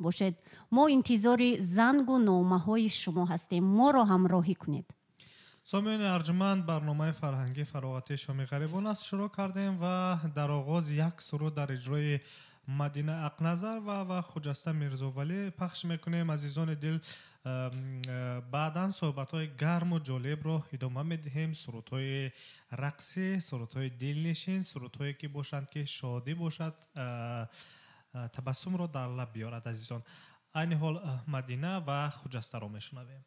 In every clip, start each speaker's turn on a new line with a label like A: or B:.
A: Бошед. Мо интизори зангу номаҳои шумо ҳастем. Моро ҳамроҳӣ кунед.
B: Сомиёни арҷуманд, барномаи фарҳангӣ фароғатии шоми ғарибон аст шурӯъ кардем ва дар оғоз як суруд дар иҷрои Мадина Ақназарова ва Хуҷаста Мирзовалӣ пахш мекунем. Азизони дил, баъдан суҳбатҳои гарму ҷолибро идома медиҳем. Сурудҳои рақсӣ, сурудҳои дилнишин, сурудҳое ки бошанд, ки шодӣ бошад, табассумро дар лаб биёрад. Азизон, айни ҳол Мадина ва Хуҷастаро мешунавем.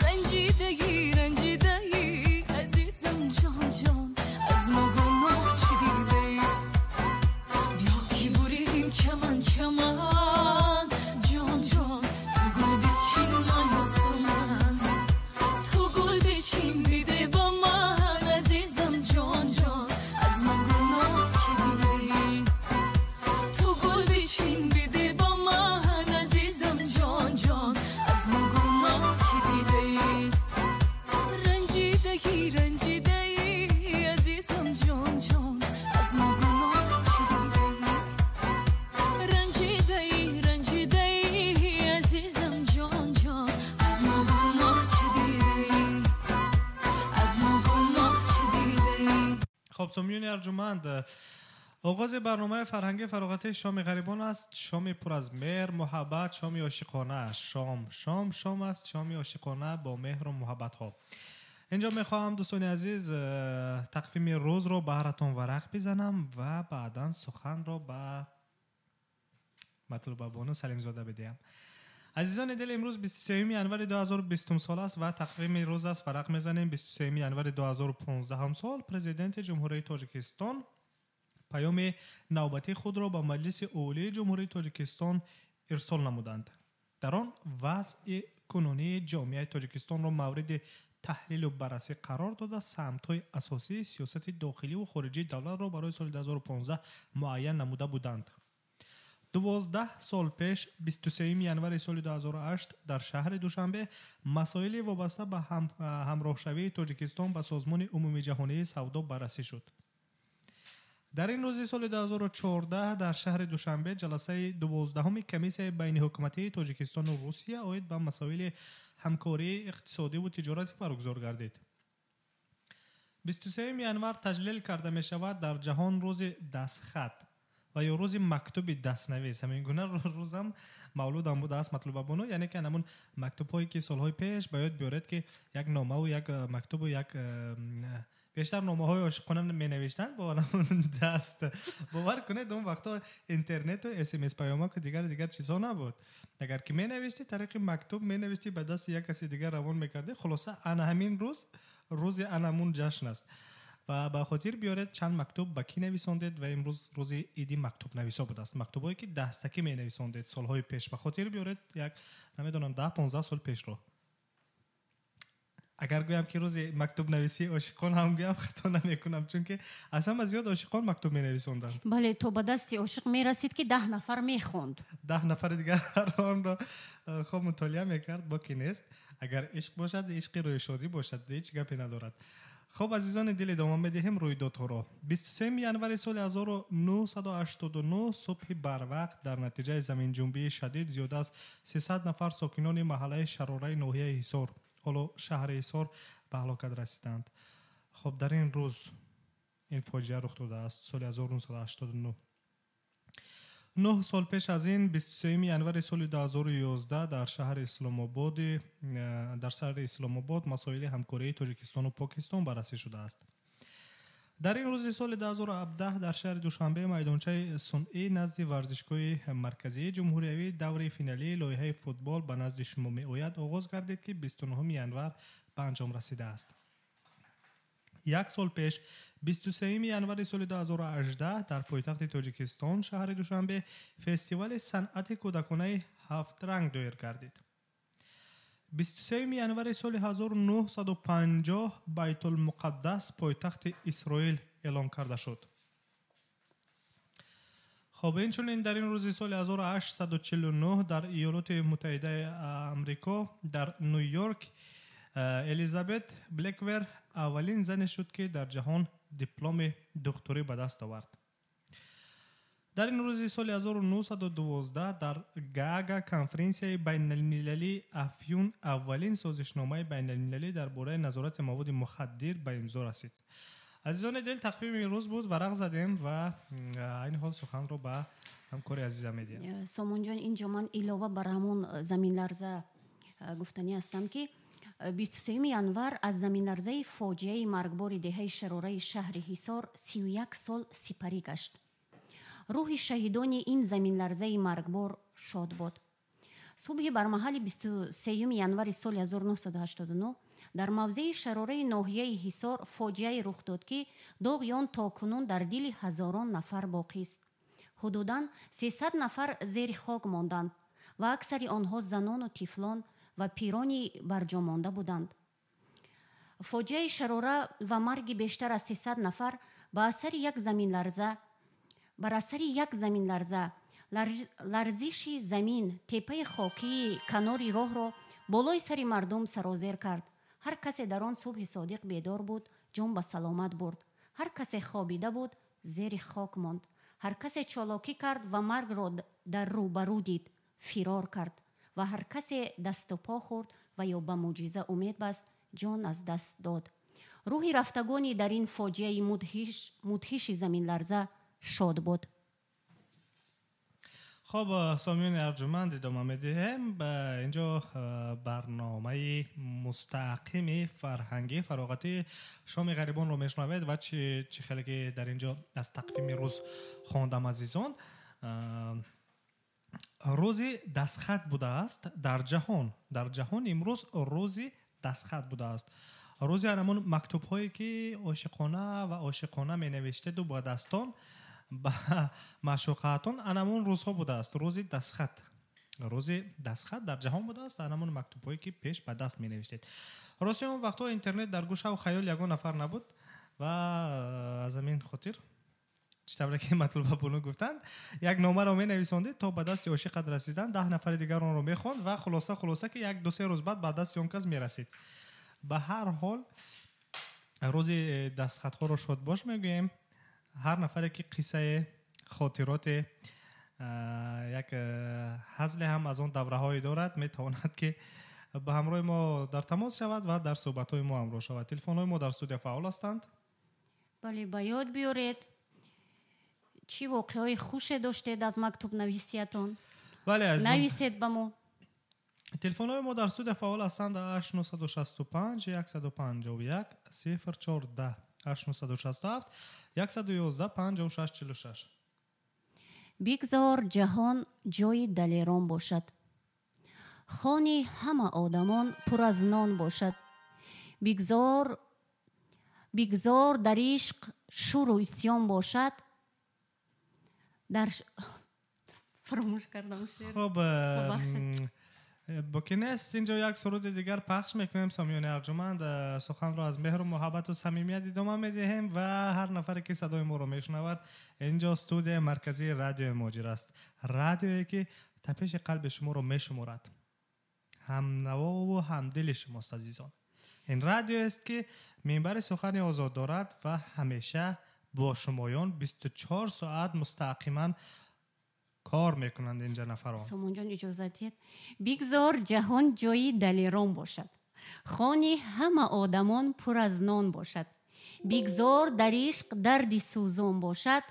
C: Ранҷида.
B: Хуб, сомиёни арҷуманд, оғози барномаи фарҳангии фароғатии шоми ғарибон аст. Шоми пур аз меҳр, муҳаббат, шоми ошиқона. Шом, шом, шом аст, шоми ошиқона бо меҳру муҳаббатҳо. Инҷо мехоҳам, дӯстони азиз, тақвими рӯзро баҳратон варақ бизанам ва баъдан суханро ба Матлубабону Салимзода бидиҳам. Азизони дил, имрӯз 23 январи 2020 сол аст ва тақвими рӯз аст, варақ мезанем. 23 январи 2015 сол Президенти Ҷумҳурии Тоҷикистон паёми навбатии худро ба Маҷлиси Олии Ҷумҳурии Тоҷикистон ирсол намуданд. Дар он вазъи кунунии ҷомеаи Тоҷикистонро мавриди таҳлилу баррасӣ қарор дода, самтҳои асосии сиёсати дохиливу хориҷии давлатро барои соли 2015 муайян намуда буданд. 12 сол пеш, 23 январи соли 2008, дар шаҳри Душанбе масоили вобаста ба ҳамроҳшавии Тоҷикистон ба Созмони Умумиҷаҳонии савдо баррасӣ шуд. Дар ин рӯзи соли 2014 дар шаҳри Душанбе ҷаласаи 12-уми комиссияи байниҳукуматии Тоҷикистону Русия оид ба масоили ҳамкории иқтисодиву тиҷоратӣ баргузор гардид. 23 январ таҷлил карда мешавад дар ҷаҳон рӯзи дастхат ва ё рӯзи мактуби дастнавис. Ҳамин гуна рӯзам мавлудам будааст, Матлубабону, яъне ки ҳамун мактубҳое ки солҳои пеш ба ёд биёред, ки як номаву як мактубу як бештар номаҳои ошиқона менавиштанд бо даст. Бовар кунед, он вақтҳо интернету смс паёмаку дигар дигар чизҳо набуд. Агар ки менавиштӣ, тариқи мактуб менавиштӣ, ба дасти як каси дигар равон мекардӣ. Хулоса, ана ҳамин рӯз рӯзи анамун ҷашн аст. Ва ба хотир биёред, чанд мактуб ба кӣ нависондед ва имрӯз рӯзи иди мактубнависо будааст. Мактубҳое ки дастакӣ менависондед солҳои пеш, ба хотир биёред, як намедонам, 10-15 сол пешро. Агар гӯям ки рӯзи мактубнависии ошиқон ҳам гӯям, хато намекунам, чунки аз ҳама зиёд ошиқон мактуб менависонданд.
A: Бале, то ба дасти ошиқ мерасид, ки 10 нафар мехонд.
B: 10 нафари дигар онро хуб мутолиа мекард, боки нест. Агар ишқ бошад, ишқи рӯйшодӣ бошад, ҳеҷ гапе надорад. Хуб, азизони дил, идома медиҳем рӯйдодҳоро. 23 январи соли 1989 субҳи барвақт дар натиҷаи заминҷунбии шадид зиёда аз 300 нафар сокинони маҳаллаи Шарораи ноҳияи Ҳисор, ҳоло шаҳри Ҳисор, ба ҳалокат расиданд. Хуб, дар ин рӯз ин фоҷиа рух додааст соли 1989. 9 сол пеш аз ин, 23 январи соли 2011, дар шаҳри Исломобод масоили ҳамкории Тоҷикистону Покистон баррасӣ шудааст. Дар ин рӯзи соли 2017 дар шаҳри Душанбе майдончаи сунъӣ назди варзишгоҳи марказии ҷумҳуриявӣ даври финалии лоиҳаи футбол ба назди шумо меояд оғоз гардид, ки 29 январ ба анҷом расидааст. Як сол пеш, 23 январи соли 2018, дар пойтахти Тоҷикистон, шаҳри Душанбе, фестивали санъати кӯдаконаи ҳафтранг доир гардид. 23 январи соли 1950 Байтулмуқаддас пойтахти Исроил эълон карда шуд. Хоб, инчунин дар ин рӯзи соли 1849 дар Иёлоти Муттаҳидаи Амрико дар Ню-Йорк Элизабет Блеквер аввалин зане шуд, ки дар ҷаҳон дипломи духтурӣ ба даст овард. Дар ин рӯзи соли 1912 дар Гаага конференсияи байналмилалии афюн аввалин созишномаи байналмилалӣ дар бораи назорати маводи мухаддир ба имзо расид. Азизони дил, тақвими рӯз буд, варақ задем ва айни ҳол суханро ба ҳамкори азизам медиҳам.
A: Сомонҷон, инҷо ман илова бар ҳамон заминларза гуфтанӣ ҳастам, ки 23 январ аз заминларзаи фоҷиаи маргбори деҳаи Шарораи шаҳри Ҳисор 31 сол сипарӣ гашт. Рӯҳи шаҳидони ин заминларзаи маргбор шод буд. Субҳи бармаҳали 23 январи соли 1989 дар мавзеи Шарораи ноҳияи Ҳисор фоҷиае рух дод, ки доғи он то кунун дар дили ҳазорон нафар боқист. Ҳудудан 300 нафар зери хок монданд ва аксари онҳо занону тифлон ва пирони барҷомонда буданд. Фоҷиаи Шарора ва марги бештар аз 300 нафар ба асари як заминларза бар асари як заминларза. Ларзиши замин теппаи хокии канори роҳро болои сари мардум сарозер кард. Ҳар касе дар он субҳи содиқ бедор буд, ҷон ба саломат бурд. Ҳар касе хобида буд, зери хок монд. Ҳар касе чолокӣ кард ва маргро дар рӯбарӯ дид, фирор кард, ва ҳар касе дасту по хӯрд ва ё ба мӯъҷиза умед баст, ҷон аз даст дод. Рӯҳи рафтагони дар ин фоҷиаи мудҳиши заминларза шод буд.
B: Хоб, сомиёни арҷуманд, идома медиҳем. Ба инҷо барномаи мустақими фарҳангӣ фароғатии шоми ғарибонро мешунавед ва чӣ хеле ки дар инҷо аз тақвими рӯз хондам, азизон, рӯзи дастхат будааст дар ҷаҳон. Дар ҷаҳон имрӯз рӯзи дастхат будааст. Рӯзи ҳамон мактубҳое ки ошиқона ва ошиқона менавиштеду ба дастон ба маъшуқаатон, анамон рӯзҳо будааст. Рӯзи дастхат, рӯзи дастхат дар ҷаҳон будааст, анамон мактубҳое ки пеш ба даст менавиштед. Рости он вақтҳо интернет дар гӯшаву хаёл ягон нафар набуд ва аз ҳамин хотир, чӣ тавре ки Матлуба Бону гуфтанд, як номаро менависондед, то ба дасти ошиқат расидан 10 нафари дигар онро мехонд ва хулоса ки як ду се рӯз баъд ба дасти он кас мерасид. Ба ҳар ҳол, рӯзи дастхатҳоро шодбош мегӯем. Ҳар нафаре ки қиссае, хотироте, як ҳазле ҳам аз он давраҳое дорад, метавонад ки ба ҳамроҳи мо дар тамос шавад ва дар суҳбатҳои мо ҳамроҳ шавад. Телефонҳои мо дар студия фаъол ҳастанд.
A: Бале, ба ёд биёред, чӣ воқеаҳои хуше доштед аз мактубнависиятон.
B: Бале, азизон.
A: Нависед ба мо.
B: Телефонҳои мо дар студия фаъол ҳастанд: 8965 151 0410, 8967 111 56 46.
A: Бигзор ҷаҳон ҷои далерон бошад, хони ҳама одамон пур аз нон бошад. Бигзор дар ишқ шӯру исьён бошад. Дар фаромӯш кардам шеър.
B: Хоб,
A: Бубахшед.
B: Боки нест, инҷо як суруди дигар пахш мекунем. Сомиёни арҷуманд, суханро аз меҳру муҳаббату самимият идома медиҳем ва ҳар нафаре ки садои моро мешунавад, инҷо студияи марказии радиои Муҳоҷир аст, радиое ки тапиши қалби шуморо мешуморад, ҳамнавову ҳамдили шумост. Азизон, ин радиоест ки минбари сухани озод дорад ва ҳамеша бо шумоён 24 соат мустақиман кор мекунанд инҷа нафарон.
A: Сомонҷон, иҷозат диҳед. Бигзор ҷаҳон ҷои далерон бошад, хони ҳама одамон пур аз нон бошад. Бигзор дар ишқ дарди сӯзон бошад,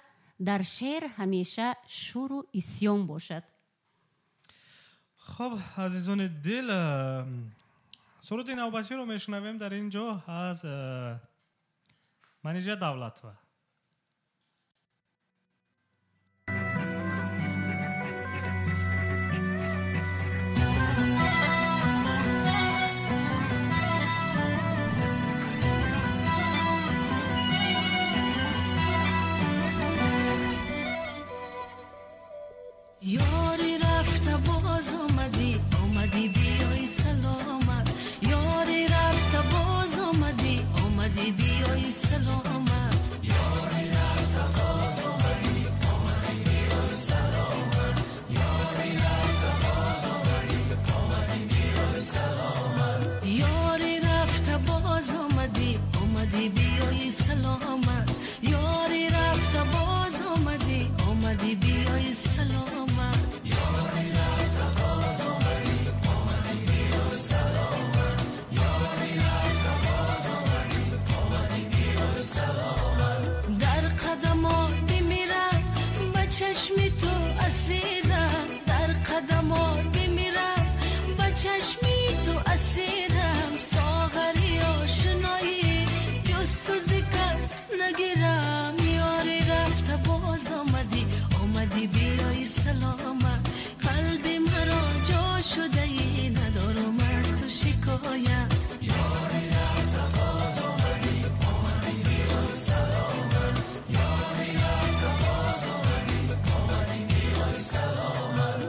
A: дар шеър ҳамеша шӯру исьён бошад.
B: Хоб, азизони дил, суруди навбатиро мешунавем дар ин ҷо аз Манижа Давлатова.
C: Ёри рафта, боз омадӣ, омадӣ, биёй саломат. Ёри рафта, боз омадӣ, омадӣ, биёй саломат. Ёри рафта, боз омадӣ, омадӣ, биёй саломат. Ёри рафта, боз омадӣ, омадӣ, биёй саломат. Ёри рафта, боз омадӣ, омадӣ, биёй саломат. Ёри рафта, боз омадӣ, омадӣ, биёй саломат. Ёри рафта, боз омадӣ, омадӣ, биёй саломат. Ёри рафта, боз омадӣ, омадӣ, биёй саломат. Дар қадамо бимирам, ба чашми ту асирам. Дар қадамо бимирам, ба чашми ту асирам. Соғари ошноӣ, ҷуз ту зи кас нагирам. Ёри рафта, боз омадӣ, омадӣ, биёй саломат. Қалби маро ҷо шудаӣ, надорам аз ту шикоят. Ёри рафта, боз омадӣ, омадӣ, биёй саломат. Ёри рафта, боз омадӣ, омадӣ, биёй саломат.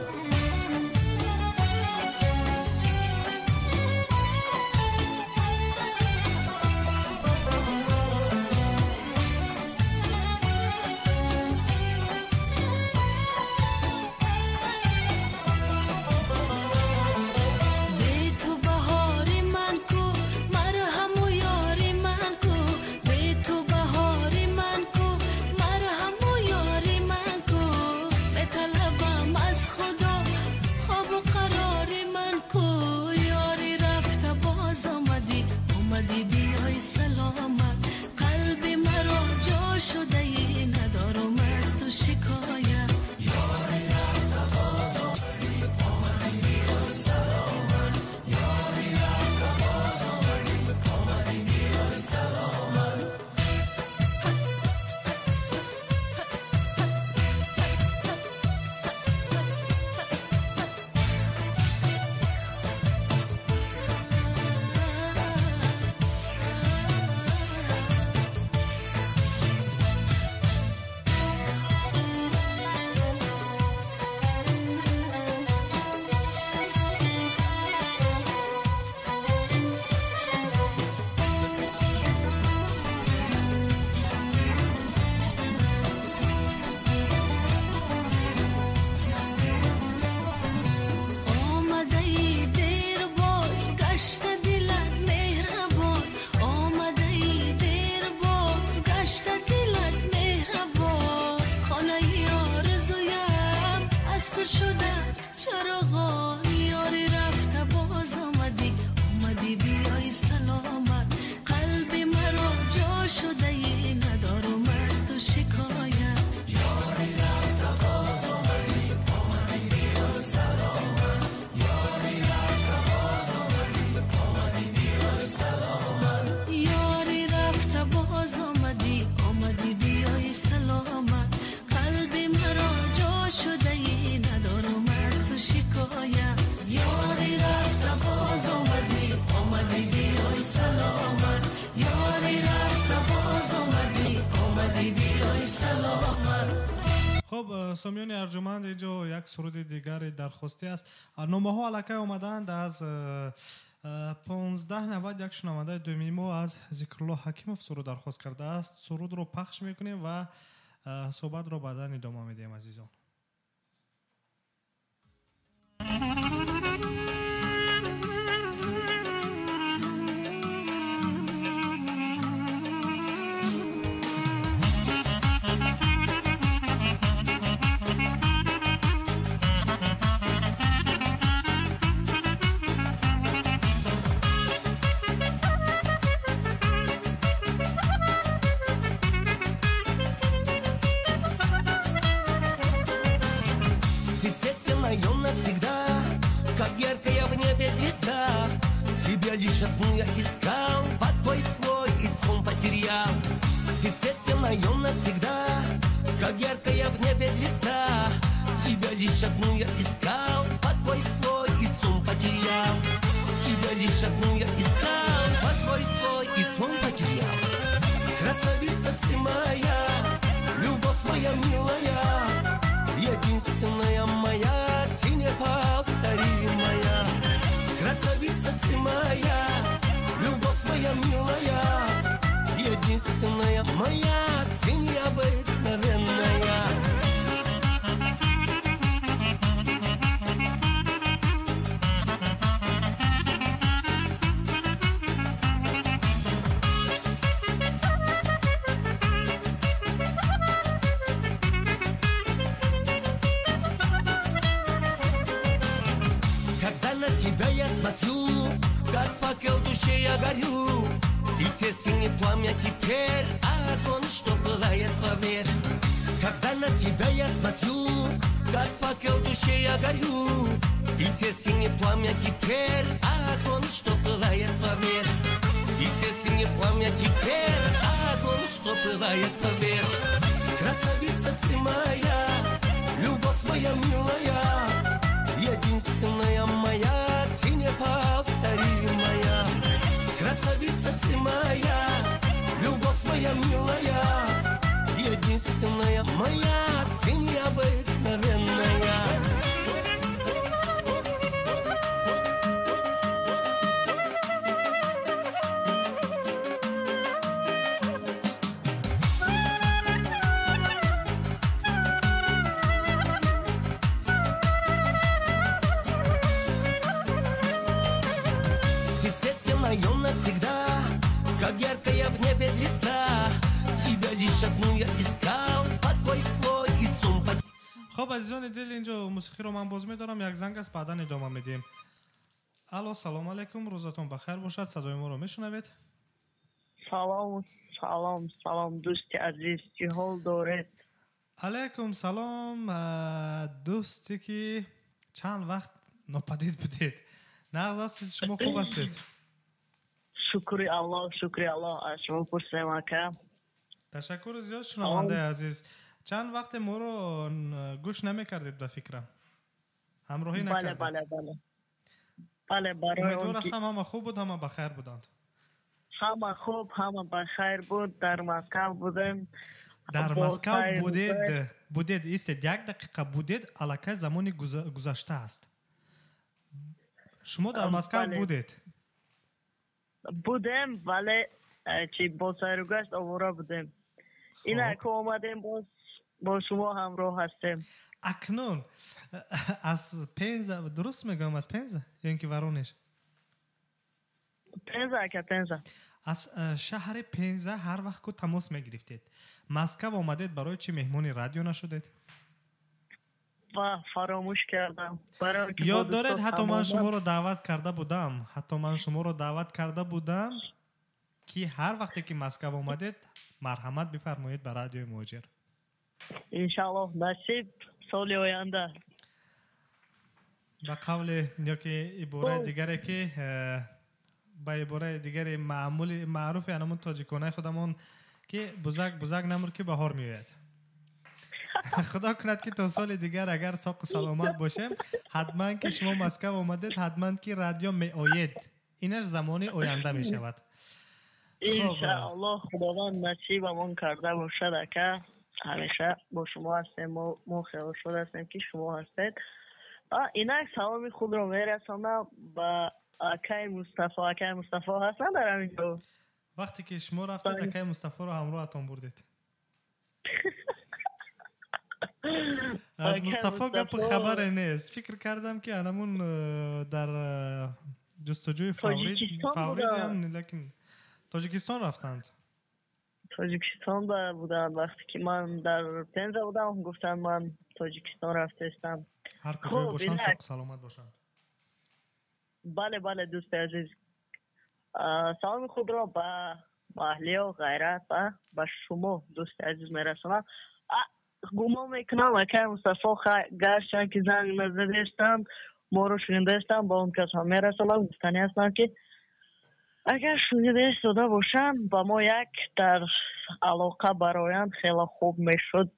C: Бе ту баҳори ман ку, марҳаму ёри ман ку. Бе ту баҳори ман ку, марҳаму ёри ман ку. Беталабам аз Худо хобу қарори ман ку. Ёри рафта, боз омадӣ, омадӣ, биёй. بیای سلامت قلب مرا جا شده ای ندارم از تو شکایت
D: یاری رفته باز آمدی آمدی بیای سلامت یاری رفته باز آمدی آمدی بیای سلامت
B: Хуб, сомиёни арҷуманд, инҷо як суруди дигари дархостӣ аст. Номаҳо аллакай омадаанд аз 1591 шунавандаи дуюми мо аз Зикрулло Ҳакимов суруд дархост кардааст. Сурудро пахш мекунем ва суҳбатро баъдан идома медиҳем, азизон.
E: Лишь одну я искал, покой свой и сон потерял. Ты в сердце моем навсегда, как яркая в небе звезда. Тебя лишь одну я искал, покой свой и сон потерял. Тебя лишь одну я искал, покой свой и сон потерял. Красавица ты моя, любовь моя милая, единственная моя, ты неповторимая. Красавица ты моя, любовь моя милая, единственная моя, ты необыкновенная. Как факел в душе я горю, и в сердце не пламя теперь, а огонь, что пылает, поверь. Когда на тебя я смотрю, как факел в душе я горю, и в сердце не пламя теперь, а огонь, что пылает, поверь. И в сердце не пламя теперь, а огонь, что пылает, поверь. Красавица ты моя, любовь моя милая, единственная моя, ты неповторимая. Красавица ты моя, любовь моя милая, единственная моя, ты необыкновенная. Навсегда, как яркая в небе звезда, тебя лишь одну я искал, покой свой и сон потерял.
B: Хоб, азизони дил, инҷо мусиқиро ман боз медорам, як занг аст, баъдан идома медиҳем. Алло, салом алейкум, рӯзатон ба хайр бошад, садои моро мешунавед?
F: Салом, салом, салом, дӯсти азиз, чӣ ҳол доред?
B: Алайкум салом, дӯсте ки чанд вақт нопадид будед. Нағз ҳастед, шумо хуб ҳастед?
F: Шукри Аллоҳ, шукри Аллоҳ, аз шумо пурсем, ака.
B: Ташаккури зиёд, шунавандаи азиз. Чанд вақте моро гӯш намекардед, ба фикрам. Ҳамроҳӣ накардед.
F: Бале, бале, бале. Бале,
B: умедвор ҳастам, ҳама хуб буд, ҳама бахайр буданд.
F: Ҳама хуб, ҳама бахайр буд, дар Москав будем.
B: Дар Москав будед, будед, истед, як дақиқа, будед, аллакай замони гузашта аст. Шумо дар Москав будед?
F: Будем, вале чи бо сайругашт овора будем. Инак омадем, боз бо шумо ҳамроҳ ҳастем.
B: Акнун аз Пенза, дуруст мегӯям, аз Пенза ё ин ки Воронеж?
F: Пенза, ака, Пенза.
B: Аз шаҳри Пенза ҳар вақт ку тамос мегирифтед. Москав омадед, барои чӣ меҳмони радио нашудед?
F: Ва фаромӯш кардам.
B: Ёд доред, ҳатто ман шуморо даъват карда будам. Ҳатто ман шуморо даъват карда будам, ки ҳар вақте ки Москав омадед, марҳамат бифармоед ба радиои Муҳоҷир.
F: Иншааллоҳ, насиб соли оянда.
B: Ба қавли ёки ибораи дигаре ки ба ибораи дигари маъмули маъруфи анамун тоҷиконаи худамон ки бузак бузак намур, ки баҳор меояд. Худо кунад, ки то соли дигар агар соқу саломат бошем, ҳатман ки шумо Москав омадед, ҳатман ки радио меоед. Инаш замони оянда мешавад.
F: Иншааллоҳ, Худованд насибамон карда бошад, ака. Ҳамеша бо шумо ҳастем, мо хеле шод ҳастем, ки шумо ҳастед. Инак саломи худро мерасонам ба акаи Мустафо. Акаи Мустафо ҳастанд дар ҳамин ҷо?
B: Вақте ки шумо рафтед, акаи Мустафоро ҳамроҳатон бурдед. Аз Мустафо гапу хабаре нест. Фикр кардам, ки анамун дар ҷустуҷӯи фавридиам, лекин Тоҷикистон рафтанд.
F: Тоҷикистон буданд. Вақте ки ман дар Пенза будам, гуфтанд, ман Тоҷикистон рафтаистам.
B: Ҳар куҷое бошанд, соқу саломат бошанд.
F: Бале, бале, дӯсти азиз, саломи худро ба аҳлиё, ғайрат ва ба шумо, дӯсти азиз, мерасонам. Гумон мекунам, акаи Мустафо гарчанд ки занг назадестанд, моро шунидаистанд, ба он кас ҳам мерасонам. Гуфтанӣ ҳастам, ки агар шунида истода бошанд, ба мо як дар алоқа бароянд, хеле хуб мешуд.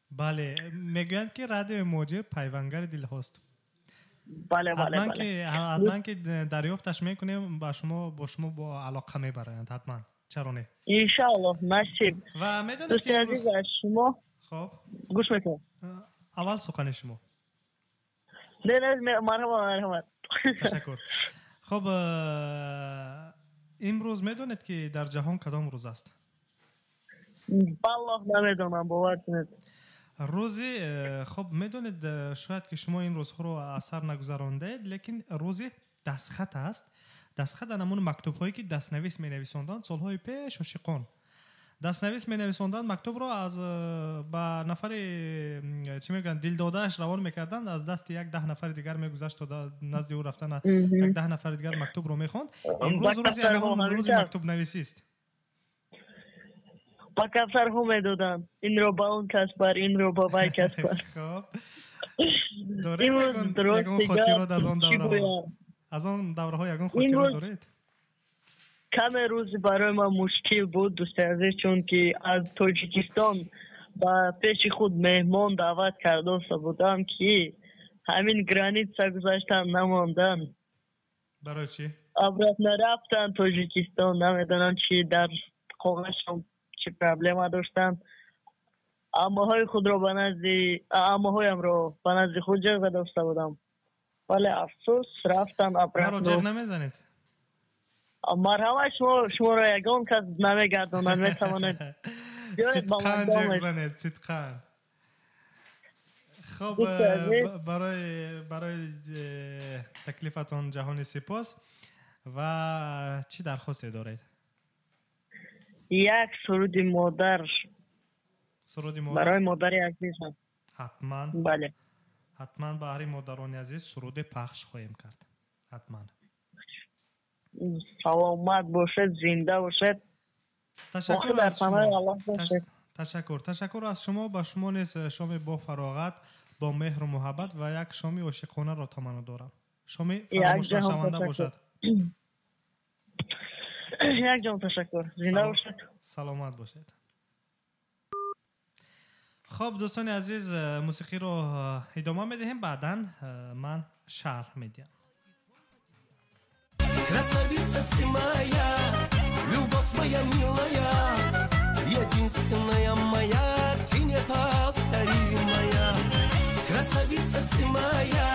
B: Бале, мегӯянд, ки радиои Муҳоҷир пайвангари дилҳост.
F: Бале, бале.
B: Ҳатман ки дарёфташ мекунем, ба шумо, бо шумо бо алоқа мебароянд, ҳатман, чаро не?
F: Иншааллоҳ, насиб.
B: Ва медонед,
F: дӯсти азиз, аз шумо
B: хоб
F: гӯш мекунам.
B: Аввал сухани шумо.
F: Не, не, марҳамат, марҳамат.
B: Ташаккур. Хоб, имрӯз медонед, ки дар ҷаҳон кадом рӯз аст?
F: Валлоҳ, намедонам, бовар кунед.
B: Рӯзи, хоб, медонед, шояд ки шумо ин рӯзҳоро аз сар нагузарондаед, лекин рӯзи дастхат аст. Дастхат анамун мактубҳое, ки дастнавис менависонданд солҳои пеш, ошиқон дастнавис менависонданд, мактубро аз ба нафари, чӣ мегӯянд, дилдодааш равон мекарданд, аз дасти як 10 нафари дигар мегузашт, то назди ӯ рафтана як 10 нафари дигар мактубро мехонд. Имрӯз рӯзи анамун рӯзи мактубнависист.
F: Ба кафтарҳо медоданд, инро ба он кас бар, инро ба вай кас бар.
B: Хоб, доред ягон хотирот аз он давраҳо? Аз он давраҳо ягон хотиро доред?
F: Каме рӯзи барои ман мушкил буд, дӯсти азиз, чунки аз Тоҷикистон ба пеши худ меҳмон даъват кардоста будам, ки ҳамин граница гузаштан намондан.
B: Барои чӣ?
F: Обратно рафтан Тоҷикистон. Намедонам, чи дар коғазшон чӣ проблема доштанд. Аммаҳои худро ба назди аммаҳоямро ба назди худ ҷиғ доста будам, вале афсӯс, рафтан обратно.
B: Маро ҷиғ намезанед?
F: Марҳамат, шумо, шуморо ягон кас намегардонад, метавонед.
B: Сидқан ҷиғ занед, сидқан. Хоб, барои таклифатон ҷаҳони сипос. Ва чӣ дархосте доред?
F: Як суруди модар.
B: Суруди модар
F: барои модари азизам.
B: Ҳатман.
F: Бале.
B: Ҳатман, баҳри модарони азиз суруде пахш хоҳем кард, ҳатман.
F: Саломат бошед, зинда бошед.
B: Ташаккур
F: дар
B: аз шумо.
F: паноҳи Аллоҳ бошед.
B: Ташаккур, ташаккур аз шумо. Ба шумо низ шоми бо фароғат, бо меҳру муҳаббат ва як шоми ошиқонаро таманно дорам. Шоми фаромӯшнашаванда бошад.
F: Як ҷон ташаккур, зинда бошед.
B: Саломат бошед. Хоб, дӯстони азиз, мусиқиро идома медиҳем, баъдан ман шарҳ медиҳам.
E: Красавица ты моя, любовь моя милая, единственная моя, ты неповторимая. Красавица ты моя,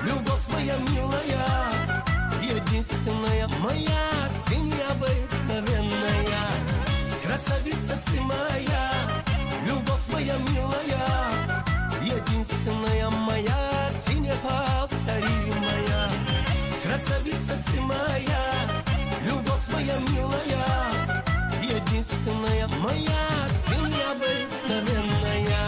E: любовь моя милая, единственная моя, ты необыкновенная. Красавица ты моя, любовь моя милая, единственная моя, ты неповторимая. Красавица ты моя, любовь моя милая, единственная моя, ты необыкновенная.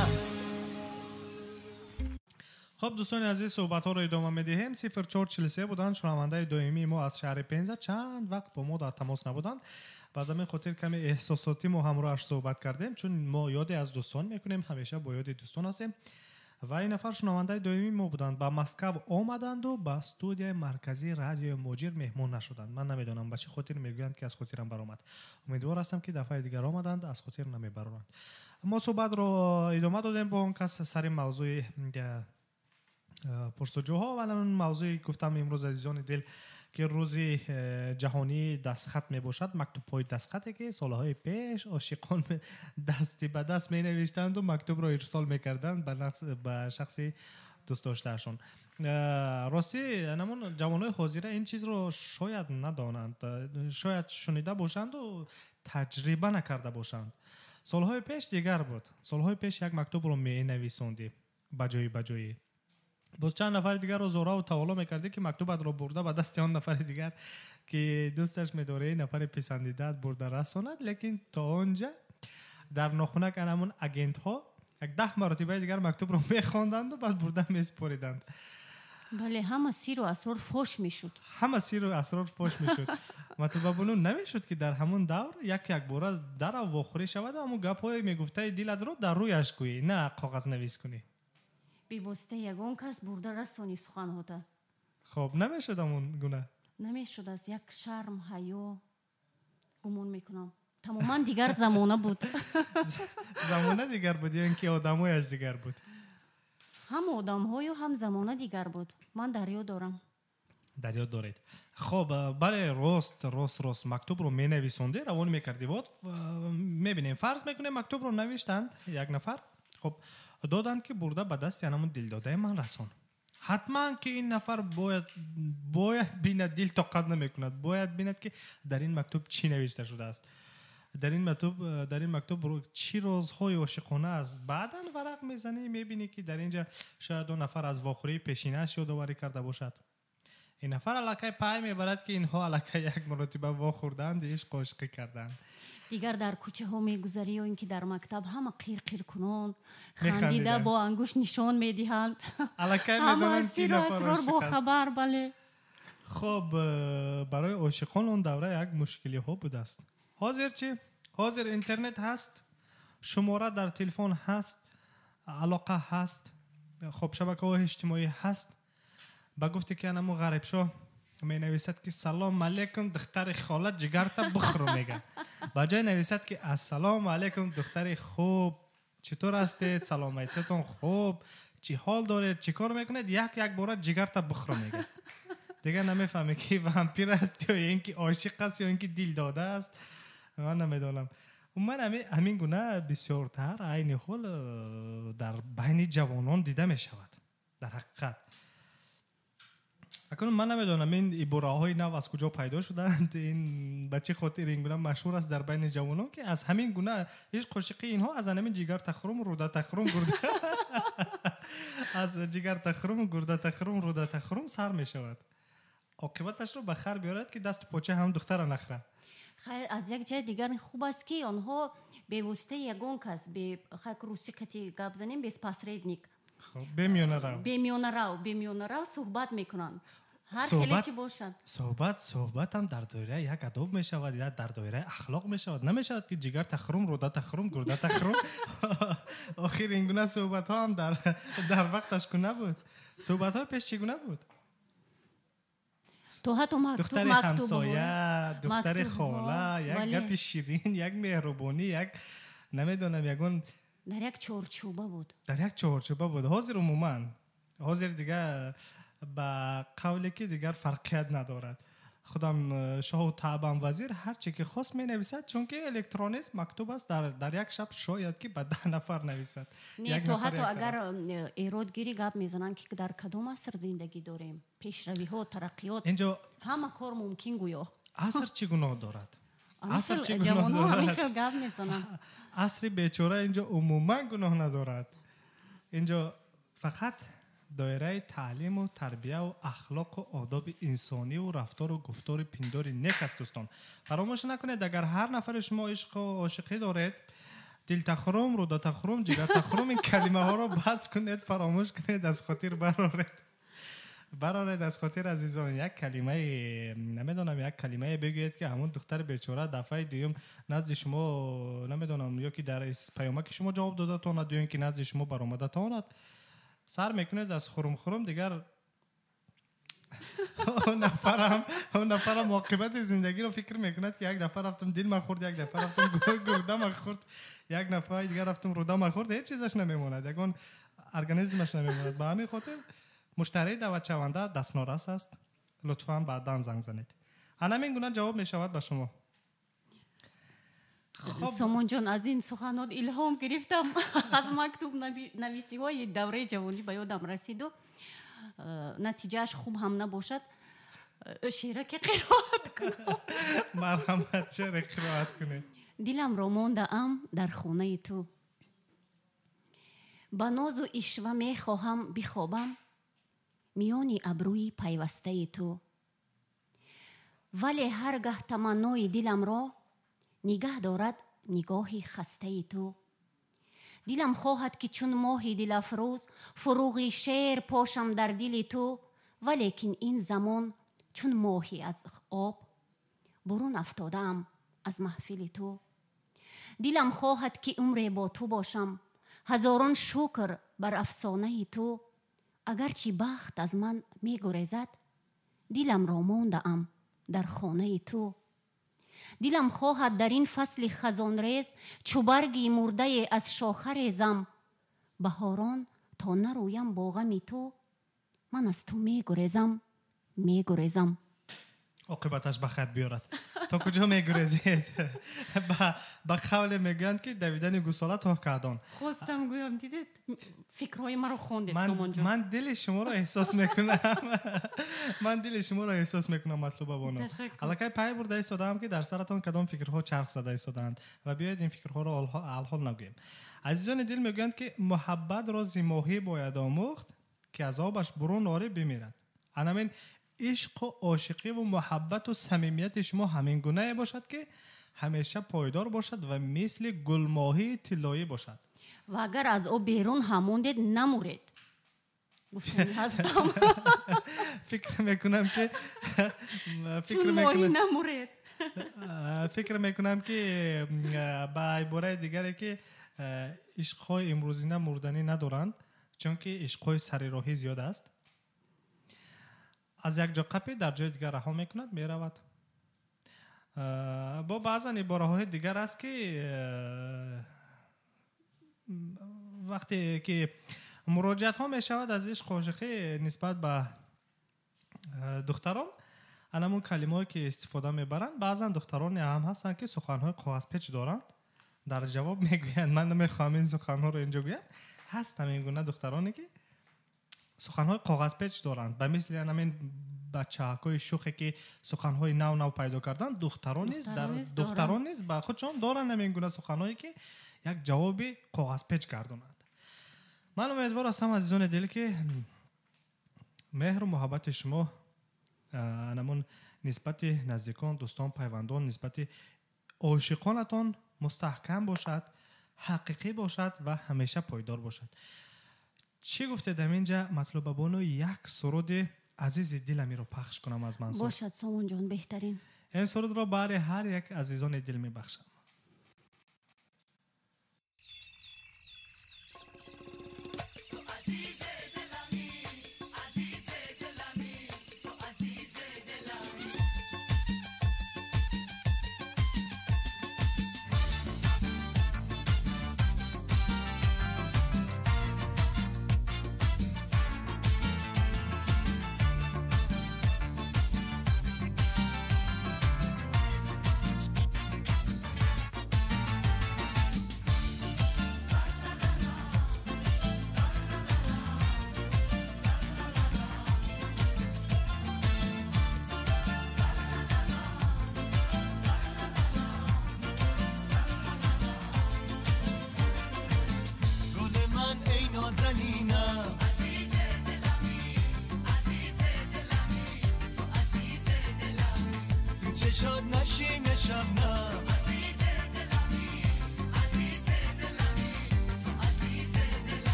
B: Хоб, дӯстони азиз, суҳбатҳоро идома медиҳем. 0443 буданд шунавандаи доимии мо аз шаҳри Пенза. Чанд вақт бо мо дар тамос набуданд ва аз ҳамин хотир каме эҳсосотӣ мо ҳамроҳаш суҳбат кардем, чун мо ёде аз дӯстон мекунем, ҳамеша бо ёди дӯстон ҳастем. Ва ин нафар шунавандаи доимии мо буданд, ба Москав омаданду ба студияи марказии радиои Муҳоҷир меҳмон нашуданд. Ман намедонам, ба чӣ хотир, мегӯянд, ки аз хотирам баромад. Умедвор ҳастам, ки дафъаи дигар омаданд, аз хотир намебароранд. Мо суҳбатро идома додем бо он кас сари мавзӯи пурсуҷӯҳо ва мавзӯи гуфтам имрӯз, азизони дил, ки рӯзи ҷаҳонии дастхат мебошад. Мактубҳои дастхате, ки солҳои пеш ошиқон дасти ба даст менавиштанду мактубро ирсол мекарданд ба шахси дӯстдоштаашон. Ростӣ, намон ҷавонҳои ҳозира ин чизро шояд надонанд, шояд шунида бошанду таҷриба накарда бошанд. Солҳои пеш дигар буд. Солҳои пеш як мактубро менависондӣ ба ҷои ба ҷои, боз чанд нафари дигарро зораву таволло мекардӣ, ки мактубатро бурда ба дасти он нафари дигар, ки дӯсташ медорӣ, нафари писандидаат, бурда расонад. Лекин то он ҷа дар нохунак анамон агентҳо як 10 маротибаи дигар мактубро мехонданду баъд бурда месупориданд.
A: Бале, ҳама сиру асрор фош мешуд.
B: Ҳама сиру асрор фош мешуд. Матлубабуну намешуд, ки дар ҳамон давр як якбора дарав вохӯрӣ шаваду ҳамон гапҳое мегуфтаи дилатро дар рӯяш гӯӣ, на коғазнавис кунӣ.
A: Бевосита ягон кас бурда расони суханҳота.
B: Хоб, намешуд ҳамон гуна.
A: Намешуд, аз як шарм, ҳаё, гумон мекунам, тамоман дигар замона буд.
B: Замона дигар буд ё ин ки одамояш дигар буд?
A: Ҳам одамҳою, ҳам замона дигар буд. Ман дар ёд дорам.
B: Дар ёд доред. Хоб, бале, рост, рост, рост. Мактубро менависондӣ, равон мекардӣ. Вот мебинем, фарз мекунем, мактубро навиштанд як нафар. Хоб, доданд, ки бурда ба дасти анамун дилдодаи ман расон. Ҳатман ки ин нафар бояд бинад, дил тоқат намекунад, бояд бинад, ки дар ин мактуб чӣ навишта шудааст, дар ин мактуб чӣ розҳои ошиқона аст. Баъдан варақ мезанӣ, мебинӣ, ки дар ин ҷа шояд он нафар аз вохӯрии пешинааш ёдоварӣ карда бошад. Ин нафар аллакай пай мебарад, ки инҳо аллакай як маротиба вохӯрдаанд, ишқу ошиқӣ кардаанд.
A: Дигар дар кӯчаҳо мегузарӣ ё ин ки дар мактаб, ҳама қирқиркунон хандида бо ангушт нишон медиҳанд.
B: Аллакай медонанд, ки
A: сиру асрор бохабар, бале.
B: Хоб, барои ошиқон он давра як мушкилиҳо будааст. Ҳозир чӣ? Ҳозир интернет ҳаст, шумора дар телефон ҳаст, алоқа ҳаст, хоб, шабакаҳои иҷтимоӣ ҳаст. Ба гуфте ки анамо Ғарибшоҳ менависад, ки «Салом алейкум, духтари хола, ҷигарта бухӯру», мега. Ба ҷой нависад, ки «Ассалому алейкум, духтари хуб, чӣ тур ҳастед, саломатитон хуб, чӣ ҳол доред, чӣ кор мекунед», як як бора «ҷигарта бухӯру» мега. Дигар намефаҳме, ки вампир аст ё ин ки ошиқ аст, ё ин ки дилдода аст. Ман намедонам. Умуман, ҳамин гуна бисёртар айни ҳол дар байни ҷавонон дида мешавад. Дар ҳақиқат, акнун ман намедонам, ин ибораҳои нав аз куҷо пайдо шуданд, ин ба чӣ хотир ин гуна машҳур аст дар байни ҷавонон, ки аз ҳамин гуна ишқу ошиқии инҳо аз ҳамин ҷигар тахрум, рӯда тахрум, гурда, аз ҷигар тахрум, гурда тахрум, рӯда тахрум сар мешавад. Оқибаташро ба хар биёрад, ки дасту поча ҳам духтара нахра.
A: Хайр, аз як ҷайи дигар хуб аст, ки онҳо бевоситаи ягон кас, хак русӣ кати гап занем, без посредник,
B: бемиёнарав.
A: Бемиёнарав, бемиёнарав суҳбат мекунанд. Ҳар хеле ки бошад.
B: Суҳбатам дар доираи як адоб мешавад, я дар доираи ахлоқ мешавад. Намешавад ки ҷигар тахрум, рӯда тахрум, гурда тахрум. Охир ин гуна суҳбатҳо ҳам дар вақташ гуна буд. Суҳбатҳои пеш чӣ гуна буд?
A: То ҳатто
B: духтари ҳамсоя, духтари хола, як гапи ширин, як меҳрубонӣ, як намедонам, ягон
A: дар як чорчӯба буд.
B: Дар як чорчӯба буд. Ҳозир умуман, ҳозир дигар ба қавле ки дигар фарқият надорад. Худам шоҳу таъбам вазир ҳар чӣ ки хост менависад, чунки электронист мактуб аст, дар як шаб шояд ки ба 10 нафар нависад.
A: Не, то ҳатто агар эродгирӣ гап мезананд ки дар кадом аср зиндагӣ дорем, пешравиҳо, тараққиёт,
B: инҷо
A: ҳама кор мумкин гӯё.
B: Аср чӣ гуноҳ дорад? Аср чӣ гуноҳ дорад?
A: Хел гап мезананд.
B: Асри бечора инҷо умуман гуноҳ надорад. Инҷо фақат доираи таълиму тарбияву ахлоқу одоби инсониву рафтору гуфтори пиндори нек аст, дӯстон. Фаромӯш накунед, агар ҳар нафари шумо ишқу ошиқӣ доред, дилтахрум, рӯдатахрум, ҷигартахрум ин калимаҳоро бас кунед, фаромӯш кунед, аз хотир бароред. Бароред аз хотир, азизон. Як калимаи намедонам, як калимае бигӯед ки ҳамон духтари бечора дафъаи дуюм назди шумо намедонам, ё ки дар паёмаки шумо ҷавоб дода тавонад, ё ин ки назди шумо баромада тавонад. Сар мекунед аз хурум-хурум, дигар он нафарам оқибати зиндагиро фикр мекунад ки як дафъа рафтам дилма хӯрд, як дафъа рафтам гурдама хӯрд, як нафаи дигар рафтам рӯдама хӯрд, ҳеҷ чизаш намемонад, ягон организмаш намемонад. Ба ҳамин хотир муштарии даъватшаванда дастнорас аст. Лутфан баъдан занг занед. Ҳамин гуна ҷавоб мешавад ба шумо.
A: Сомонҷон, аз ин суханот илҳом гирифтам. Аз мактуб нависиҳои давраи ҷавонӣ ба ёдам расиду натиҷааш хуб ҳам набошад, шеъраке қироат кунам.
B: Марҳамат, шеъре қироат кунед.
A: Диламро мондаам дар хонаи ту, ба нозу ишва мехоҳам бихобам миёни абрӯи пайвастаи ту, вале ҳар гаҳ таманнои диламро нигаҳ дорад нигоҳи хастаи ту. Дилам хоҳад ки чун моҳи дилафрӯз фуруғи шеър пошам дар дили ту, валекин ин замон чун моҳи аз об бурун афтодаам аз маҳфили ту. Дилам хоҳад ки умре бо ту бошам, ҳазорон шукр бар афсонаи ту, агарчи бахт аз ман мегурезад, диламро мондаам дар хонаи ту. Дилам хоҳад дар ин фасли хазонрез чу барги мурдае аз шоха резам, баҳорон то нарӯям бо ғами ту, ман аз ту мегурезам, мегурезам.
B: Оқибаташ ба хайр биёрад. То куҷо мегурезед? Ба қавле мегӯянд ки давидани гусола то каъдон.
A: Хостам гӯям, дидед, фикрҳои маро хондед, Сомонҷон.
B: Ман дили шуморо эҳсос мекунам. Ман дили шуморо эҳсос мекунам, Матлуба бону. Аллакай пай бурда истодаам ки дар саратон кадом фикрҳо чарх зада истодаанд ва биёед ин фикрҳоро алҳол нагӯем. Азизони дил, мегӯянд ки муҳаббатро зимоҳӣ бояд омӯхт ки аз обаш бурун орӣ бимирад. Анамин ишқу ошиқиву муҳаббату самимияти шумо ҳамин гунае бошад ки ҳамеша пойдор бошад ва мисли гулмоҳии тиллоӣ бошад.
A: Ва агар аз об берун ҳам мондед, намуред. Гуфтани ҳастам.
B: Фикр мекунам ки
A: чун моҳӣ намуред.
B: Фикр мекунам ки ба ибораи дигаре ки ишқҳои имрӯзина мурданӣ надоранд, чунки ишқҳои сарироҳӣ зиёд аст. Аз як ҷо қапи дар ҷои дигар раҳо мекунад, меравад. Бо баъзан ибораҳои дигар аст ки вақте ки муроҷиатҳо мешавад аз ишқ ошиқӣ нисбат ба духтарон, анамон калимаҳое ки истифода мебаранд, баъзан духтароне ҳам ҳастанд ки суханҳои коғазпеч доранд, дар ҷавоб мегӯянд ман намехоҳам ин суханҳоро инҷо гӯям. Ҳаст ҳамин гуна духтароне ки суханҳои коғазпеч доранд, ба мисли ҳамин бачаҳакҳои шухе ки суханҳои нав нав пайдо карданд, духтарон низ ба худшон доранд ҳамин гуна суханҳое ки як ҷавоби коғазпеч гардонанд. Ман умедвор ҳастам, азизони дил, ки меҳру муҳаббати шумо анамон нисбати наздикон, дӯстон, пайвандон, нисбати ошиқонатон мустаҳкам бошад, ҳақиқӣ бошад ва ҳамеша пойдор бошад. Чӣ гуфтед ҳаминҷа, Матлуба бону, як суруди Азизи диламиро пахш кунам аз Мансур.
A: Бошад, Сомонҷон, беҳтарин.
B: Ин сурудро баҳри ҳар як азизони дил мебахшам.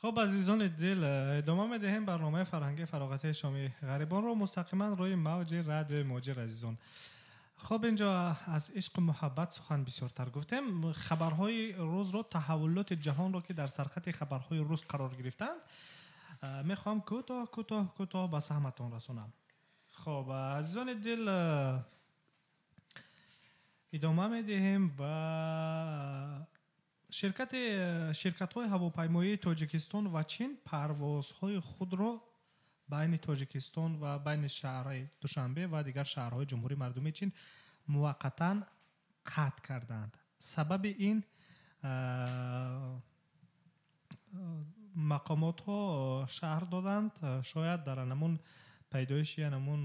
B: Хуб, азизони дил, идома медиҳем барномаи фарҳанги фароғати шоми ғарибонро мустақиман рӯи мавҷи радиои Муҳоҷир. Азизон, хуб, инҷо аз ишқу муҳаббат сухан бисёртар гуфтем. Хабарҳои рӯзро, таҳаввулоти ҷаҳонро, ки дар сархати хабарҳои рӯз қарор гирифтанд, мехоҳам кӯтоҳ кӯтоҳ кӯтоҳ ба саҳматон расонам. Хуб, азизони дил, идома медиҳем ва ширкатҳои ҳавопаймоии Тоҷикистон ва Чин парвозҳои худро байни Тоҷикистон ва байни шаҳри Душанбе ва дигар шаҳрҳои Ҷумҳурии Мардумии Чин муваққатан қатъ карданд. Сабаби ин мақомотҳо шарҳ доданд, шояд дар анамун пайдоиши анамун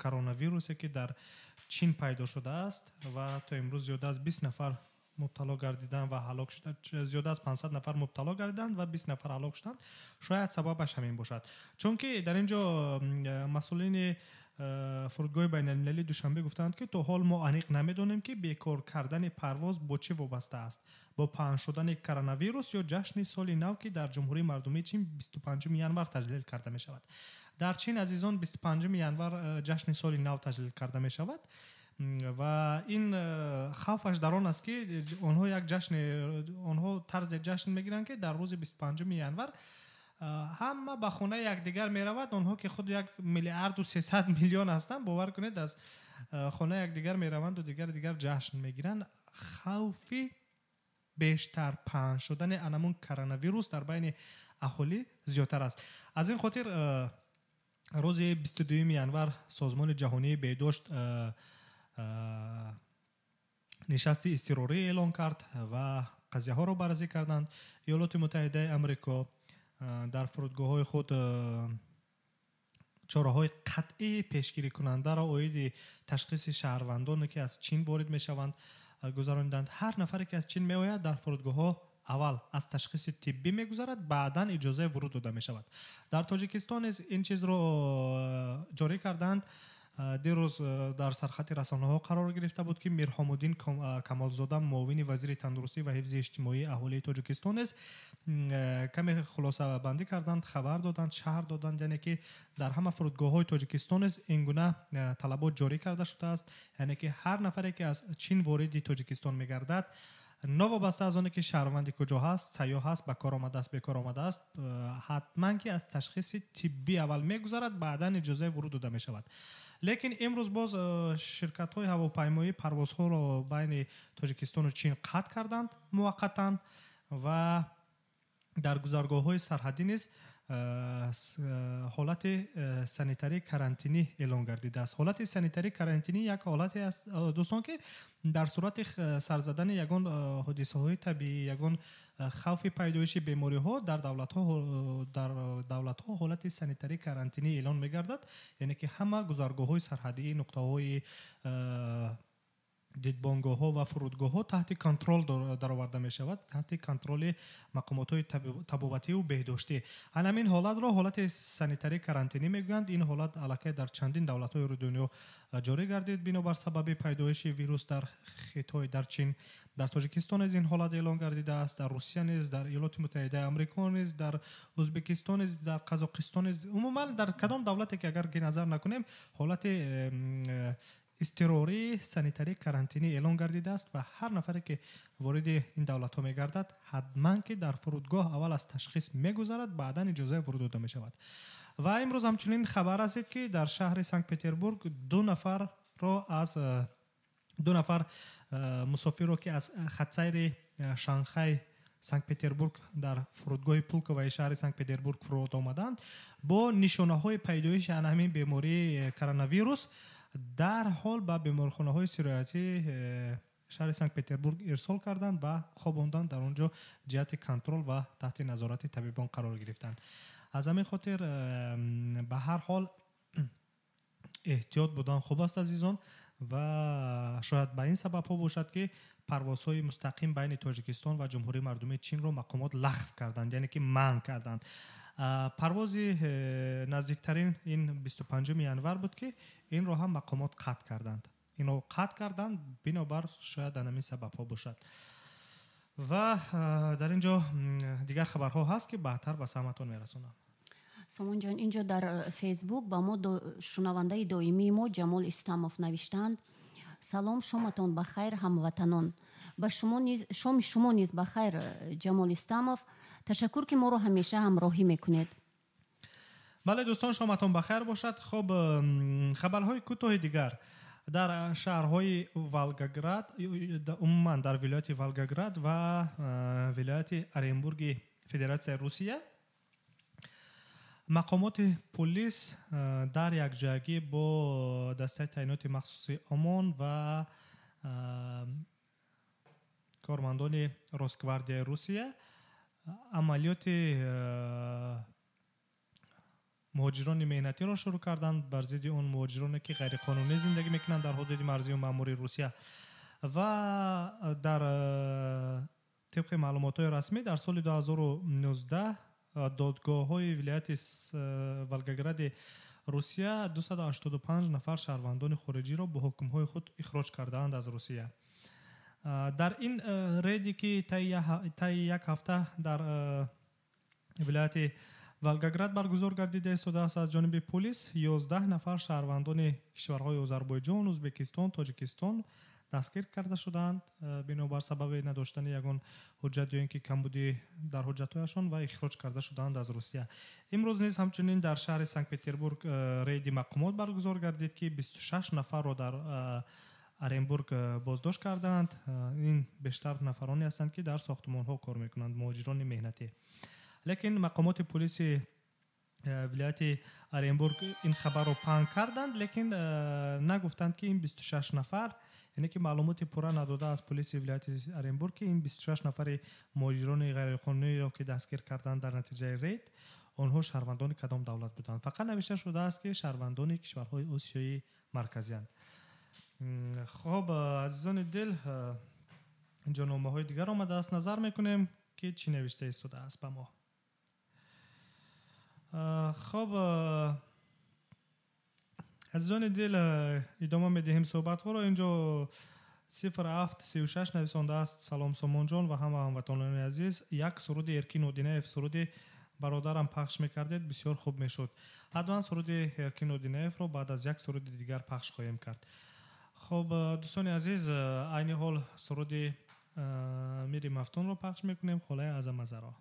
B: коронавирусе, ки дар Чин пайдо шудааст ва то имрӯз зиёда аз 20 нафар мубтало гардиданд ва ҳалок шуданд, зиёда аз 500 нафар мубтало гардиданд ва 20 нафар ҳалок шуданд, шояд сабабаш ҳамин бошад. Чунки дар ин ҷо масъулини фурудгоҳи байналмилалии Душанбе гуфтанд, ки то ҳол мо аниқ намедонем, ки бекор кардани парвоз бо чӣ вобаста аст: бо паҳн шудани коронавирус ё ҷашни соли нав, ки дар Ҷумҳурии Мардумии Чин 25 январ таҷлил карда мешавад. Дар Чин, азизон, 25 январ ҷашни соли нав таҷлил карда мешавад ва ин хавфаш дар он аст, ки онҳо як ҷашни, онҳо тарзе ҷашн мегиранд, ки дар рӯзи 25 январ ҳама ба хонаи якдигар меравад. Онҳо, ки худ 1 миллиарду 300 миллион ҳастанд, бовар кунед, аз хонаи якдигар мераванду дигар дигар ҷашн мегиранд. Хавфи бештар паҳн шудани анамун коронавирус дар байни аҳолӣ зиёдтар аст. Аз ин хотир рӯзи 22 январ Созмони ҷаҳонии беҳдошт Нишасти изтирорӣ эълон кард ва қазияҳоро баррасӣ карданд. Иёлоти Муттаҳидаи Амрико дар фурудгоҳҳои худ чораҳои қатъии пешгирикунандаро оиди ташхиси шаҳрвандоне, ки аз Чин ворид мешаванд, гузарониданд. Ҳар нафаре, ки аз Чин меояд, дар фурудгоҳҳо аввал аз ташхиси тиббӣ мегузарад, баъдан иҷозаи вуруд дода мешавад. Дар Тоҷикистон низ ин чизро ҷорӣ карданд. Дирӯз дар сархати расонаҳо қарор гирифта буд, ки Мирҳомуддин Камолзода, муовини вазири тандурустӣ ва ҳифзи иҷтимоии аҳолии Тоҷикистон низ каме хулосабандӣ карданд, хабар доданд, шаҳр доданд, яъне ки дар ҳама фурудгоҳҳои Тоҷикистон низ ин гуна талабот ҷорӣ карда шудааст, яъне ки ҳар нафаре, ки аз Чин вориди Тоҷикистон мегардад, новобаста аз оне ки шаҳрванди куҷо ҳаст, сайёҳ ҳаст, ба кор омадааст, бекор омадааст, ҳатман ки аз ташхиси тиббӣ аввал мегузарад, баъдан иҷозаи вуруд дода мешавад. Лекин имрӯз боз ширкатҳои ҳавопаймоӣ парвозҳоро байни Тоҷикистону Чин қатъ карданд муваққатан ва дар гузаргоҳҳои сарҳадӣ низ ҳолати санитарии карантинӣ эълон гардидааст. Ҳолати санитарии карантинӣ як ҳолате аст, дӯстон, ки дар сурати сар задани ягон ҳодисаҳои табиӣ, ягон хавфи пайдоиши бемориҳо дар давлатҳо ҳолати санитарии карантинӣ эълон мегардад, яъне ки ҳама гузаргоҳҳои сарҳадии, нуқтаҳои дидбонгоҳҳо ва фурудгоҳҳо таҳти контрол дароварда мешавад, таҳти контроли мақомотҳои табобативу беҳдоштӣ. Ҳамин ҳолатро ҳолати санитарии карантинӣ мегӯянд. Ин ҳолат аллакай дар чандин давлатҳои рӯи дунё ҷорӣ гардид бинобар сабаби пайдоиши вирус дар Хитой, дар Чин. Дар Тоҷикистон низ ин ҳолат эълон гардидааст, дар Русия низ, дар Иёлоти Муттаҳидаи Амрико низ, дар Ӯзбекистон низ, дар Қазоқистон низ, умуман дар кадом давлате ки агар ки назар накунем, ҳолати изтирории санитарии карантинӣ эълон гардидааст ва ҳар нафаре, ки вориди ин давлатҳо мегардад, ҳатман ки дар фурудгоҳ аввал аз ташхис мегузарад, баъдан иҷозаи вуруд дода мешавад. Ва имрӯз ҳамчунин хабар расид, ки дар шаҳри Санкт Петербург ду нафар мусофирро, ки аз хатсайри Шанхай Санкт Петербург дар фурудгоҳи Пулковаи шаҳри Санкт Петербург фуруд омаданд бо нишонаҳои пайдоиши ана ҳамин бемории коронавирус, дарҳол ба беморхонаҳои сироятӣ шаҳри Санкт Петербург ирсол карданд ва хобонданд. Дар он ҷо ҷиҳати контрол ва таҳти назорати табибон қарор гирифтанд. Аз ҳамин хотир ба ҳар ҳол эҳтиёт будан хуб аст, азизон. Ва шояд ба ин сабабҳо бошад, ки парвозҳои мустақим байни Тоҷикистон ва Ҷумҳурии Мардумии Чинро мақомот лағв карданд, яъне ки манъ карданд. Парвози наздиктарин ин 25 январ буд, ки инро ҳам мақомот қатъ карданд, инро қатъ карданд, бинобар шояд ҳамин сабабҳо бошад. Ва дар ин ҷо дигар хабарҳо ҳаст, ки баъдтар ба самъатон мерасонам.
A: Сомонҷон, инҷо дар Фейсбук ба мо шунавандаи доимии мо Ҷамол Истамов навиштаанд: «Салом, шоматон ба хайр, ҳамватанон». Ба шумо низ, шоми шумо низ ба хайр, Ҷамол Истамов. Ташаккур, ки моро ҳамеша ҳамроҳӣ мекунед.
B: Бале, дӯстон, шоматон ба хайр бошад. Хуб, хабарҳои кӯтоҳи дигар: дар шаҳрҳои Волгоград, умуман дар вилояти Волгоград ва вилояти Оренбурги Федератсияи Русия мақомоти полис дар якҷоягӣ бо дастаи таъиноти махсуси ОМОН ва кормандони Росгвардияи Русия амалиёти муҳоҷирони меҳнатиро шурӯъ карданд бар зидди он муҳоҷироне, ки ғайриқонунӣ зиндагӣ мекунанд дар ҳудуди марзию маъмурии Русия. Ва дар тибқи маълумотҳои расмӣ, дар соли 2019 додгоҳҳои вилояти Волгогради Русия 285 нафар шаҳрвандони хориҷиро бо ҳукмҳои худ ихроҷ кардаанд аз Русия. Дар ин рейде, ки таи як ҳафта дар вилояти Волгоград баргузор гардида истодааст аз ҷониби полис, 11 нафар шаҳрвандони кишварҳои Озарбойҷон, Ӯзбекистон, Тоҷикистон дастгир карда шудаанд бинобар сабаби надоштани ягон ҳуҷҷат ё ин ки камбудӣ дар ҳуҷҷатҳояшон ва ихроҷ карда шудаанд аз Русия. Имрӯз низ ҳамчунин дар шаҳри Санкт Петербург рейди мақомот баргузор гардид, ки 26 нафарро дар Оренбург боздошт кардаанд. Ин бештар нафароне ҳастанд, ки дар сохтмонҳо кор мекунанд, муҳоҷирони меҳнатӣ. Лекин мақомоти полиси вилояти Оренбург ин хабарро паҳн карданд, лекин нагуфтанд, ки ин 26 нафар, Яъне ки маълумоти пурра надода аз полиси вилояти Оренбург, ки ин 26 нафари муҳоҷирони ғайриқонуниро, ки дастгир карданд дар натиҷаи рейд, онҳо шаҳрвандони кадом давлат буданд. Фақат навишта шудааст, ки шаҳрвандони кишварҳои Осиёи Марказиянд. Хоб, азизони дил, инҷо номаҳои дигар омадааст. Назар мекунем, ки чӣ навишта истодааст ба мо. Хоб, азизони дил, идома медиҳем суҳбатҳоро. Инҷо 0736 нависондааст: салом Сомонҷон ва ҳама ҳамватанони азиз, як суруди Эркин Одинаев, суруди бародарам пахш мекардед, бисёр хуб мешуд. Ҳатман суруди Эркин Одинаевро баъд аз як суруди дигар пахш хоҳем кард. Хоб, дӯстони азиз, айни ҳол суруди Мири Мафтунро пахш мекунем, холаи Азамазаро.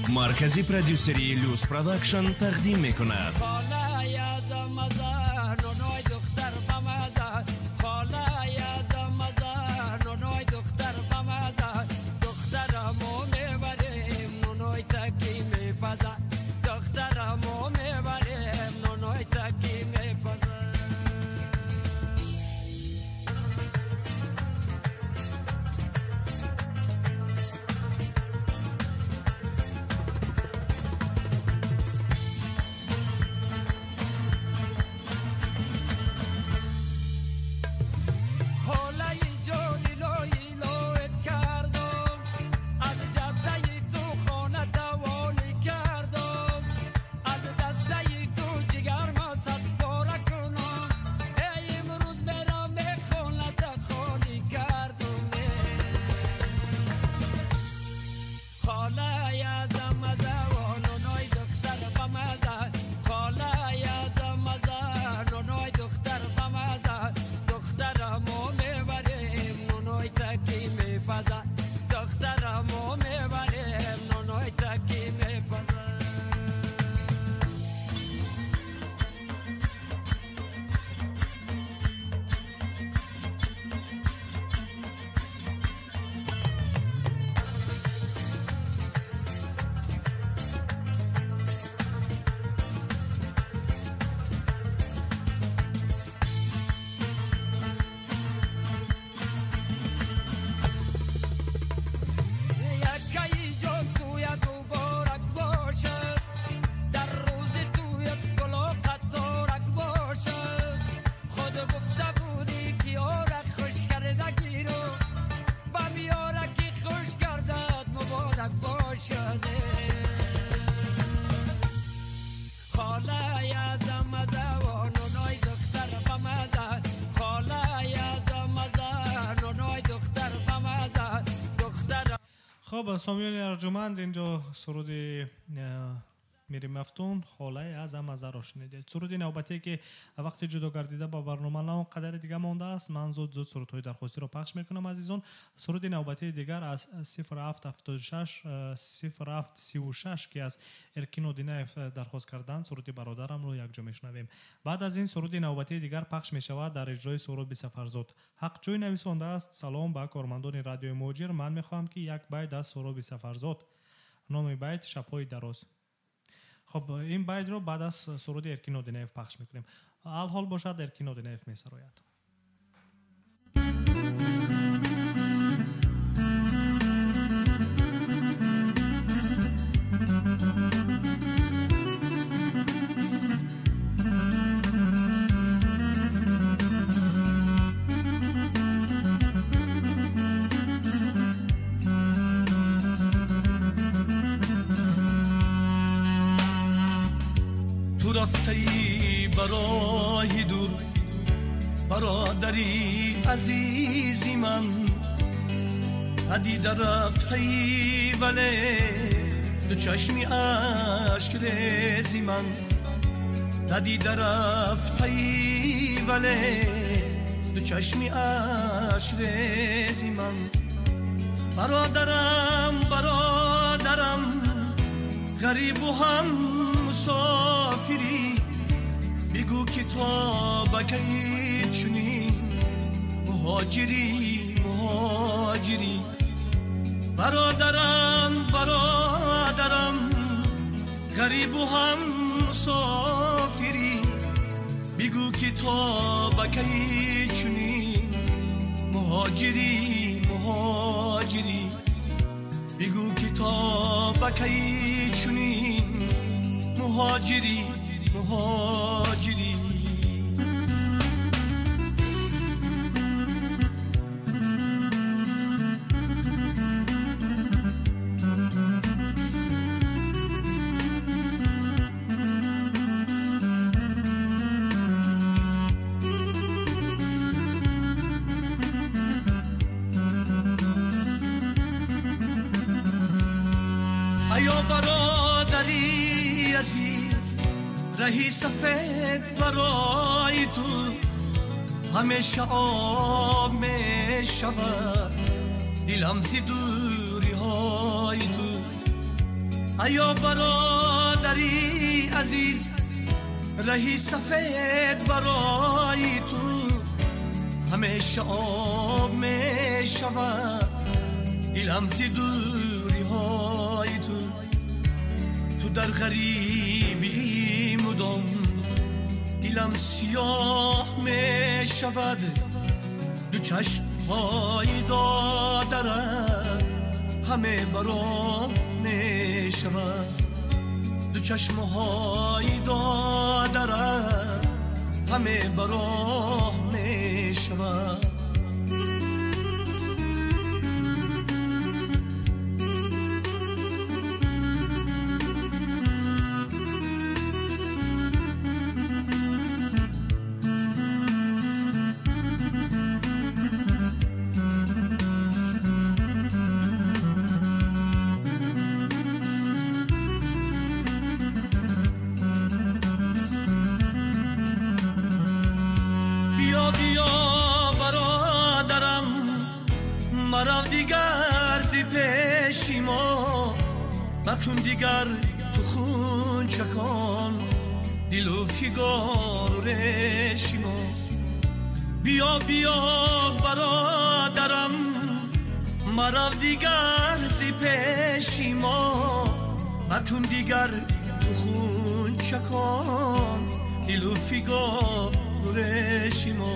G: Маркази продюсерии Люс Продакшн тақдим мекунад.
B: Хоб, сомиёни арҷуманд, инҷо суруди Мири Мафтун холаи Азамазаро шунидед. Суруди навбатие, ки вақти ҷудо гардида ба барнома на он қадари дига мондааст, ман зуд зуд сурудҳои дархостиро пахш мекунам, азизон. Суруди навбатии дигар аз 0776 0736, ки аз Эркин Одинаев дархост карданд, суруди бародарамро якҷо мешунавем. Баъд аз ин суруди навбатии дигар пахш мешавад дар иҷрои Суҳроби Сафарзод. Ҳақҷӯй нависондааст: салом ба кормандони радиои Муҳоҷир, ман мехоҳам, ки як байт аз Суҳроби Сафарзод, номи байт Шабҳои дароз. Хоб, ин байтро баъд аз суруди Эркин Одинаев пахш мекунем. Алҳол бошад, Эркин Одинаев месарояд.
E: рафтаи барои дур, бародари азизи ман, падида рафтаи, вале ду чашми ашк рези ман. Надида рафтаи вале ду чашми ашк рези ман. Бародарам, бародарам, ғарибу ҳам мусофирӣ, бигӯ ки то ба кай чунин муҳоҷирӣ, муҳоҷирӣ. Бародарам, бародарам, ғарибу ҳам мусофирӣ, бигӯ ки то ба кай чунин муҳоҷирӣ, муҳоҷирӣ. Бигӯ ки то ба кай чунин муҳоҷирӣ, муҳоҷирӣ. Аё бародари азиз, раҳи сафед барои ту ҳамеша об мешавад, дилам зи дуриҳои ту. Аё бародари азиз, раҳи сафед барои ту ҳамеша об мешавад, дилам зи дуриҳои ту. Ту дар ғарибӣ мудом дилам сиёҳ мешавад, ду чашмҳои додарат ҳаме баром мешавад, ду чашмҳои додарат ҳаме баром мешавад. Макун дигар ту хунчакон дилу фигору реши мо. Биё, биё бародарам, марав дигар зи пеши мо. Макун дигар ту хунчакон дилу фигору реши мо.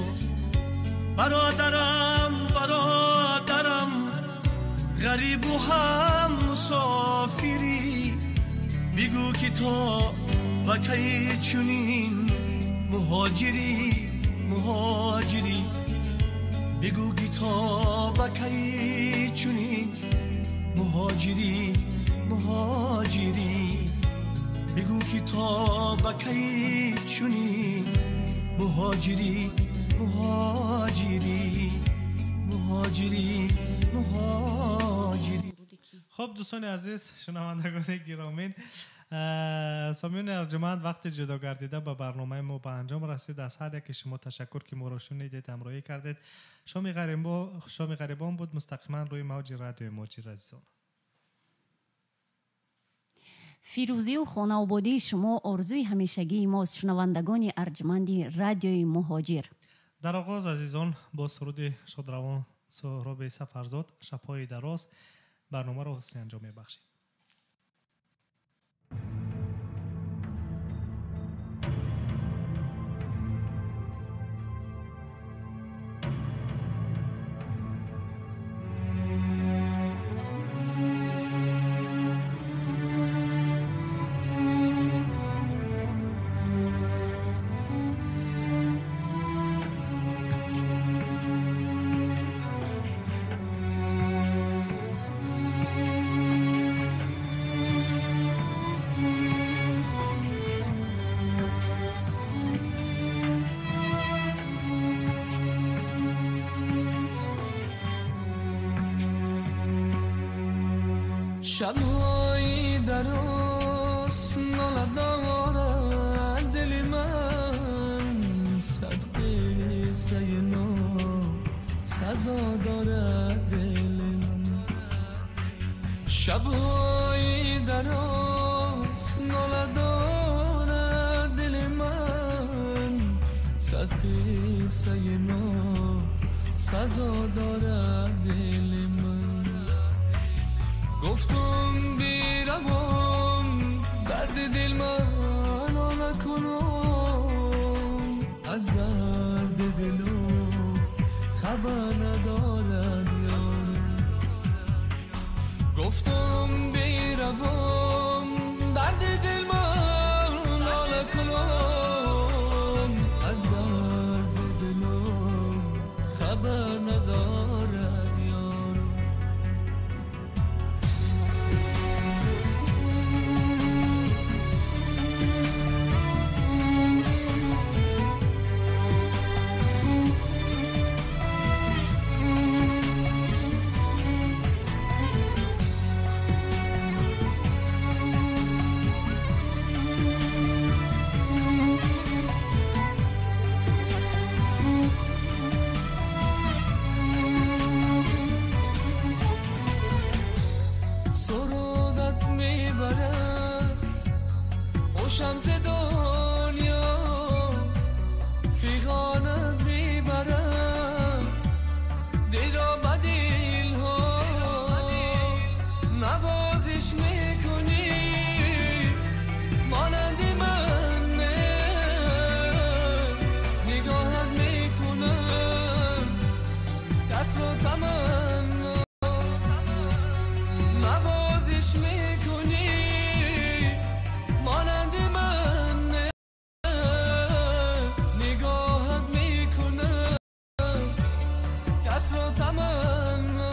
E: Бародарам, бародарам, ғарибу ҳам мусофирӣ, бигӯ ки то ба кай чунин муҳоҷирӣ, муҳоҷирӣ. Бигӯ ки то ба кай чунин муҳоҷирӣ, муҳоҷирӣ. Бигӯ ки то ба кай чунин муҳоҷирӣ, муҳоҷирӣ, муҳоҷирӣ, муҳоҷирӣ.
B: Хуб, дӯстони азиз, шунавандагони гиромин, сомиёни арҷуманд, вақти ҷудо гардида ба барномаи мо ба анҷом расид. Аз ҳар яке шумо ташаккур, ки моро шунидед, ҳамроҳӣ кардед. Шоми ғарибон буд мустақиман рӯи мавҷи радиои Муҳоҷир. Азизон,
A: фирӯзию хонаободии шумо орзуи ҳамешагии мост, шунавандагони арҷуманди радиои Муҳоҷир.
B: Дар оғоз, азизон, бо суруди шодравон Суҳроби Сафарзод «Шабҳои дароз» барномаро ҳусни анҷом мебахшем.
D: Шабҳои дароз нола дорад дили ман. قصه نو سزا دارد دل من. شبهای دراز ناله دارد دل من، صد قصه نو سزا دارد دل من. گفتم بیروم درد دل من نکنم، از درد دلم خبر ندارد یار. گفتم بیروم درد دل من نکنم، از درد دلم خبر ندارد یار. سرودت میبرد او شمس دنیا، فیغانت میبرد دل را به دل ها. نوازش میکنی مانند من، نگاهت میکنم کس را تمنا. نوازش میکنی مانند من، نگاهت میکنم کس را تمنا.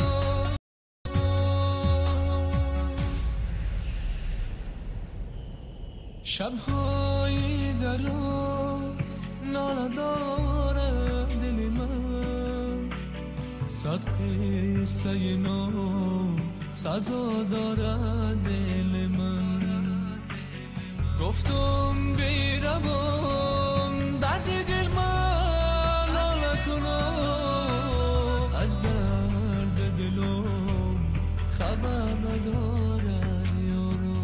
D: شبهای دراز ناله دارد دل من، صد قصه نو سزا دارد دل من. گفتم بیروم درد دل من ناله کنم، از درد دلم خبر ندارد یارم.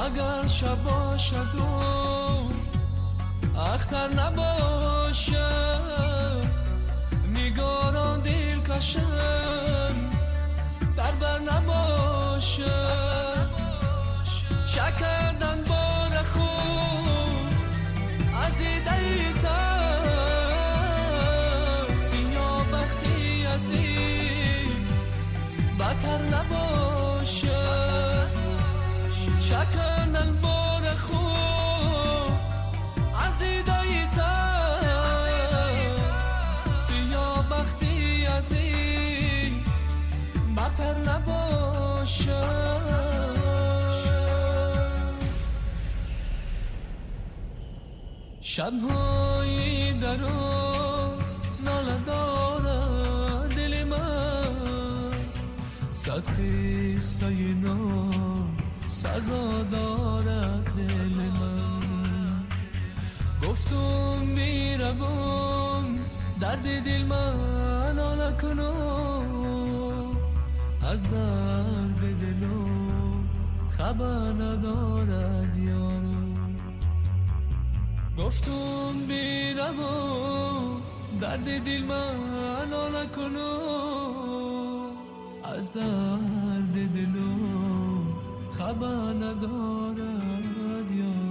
D: اگر شب باشد و اختر نباشد، نگاران دل کشم در بر نباشد. شکردن بار خود از دیده تر، سیاه بختی از این بتر نباشد. شکندن بار خود از دیده تر، سیاه بختی از این بتر نباشد. شبهای دراز ناله دارد دل من، صد قصه نو سزا دارد دل من. گفتم بیروم درد دل من ناله کنم، از درد دلم خبر ندارد یارم. گفتم بیروم درد دل من ناله کنم، از درد دلم خبر ندارد یارم.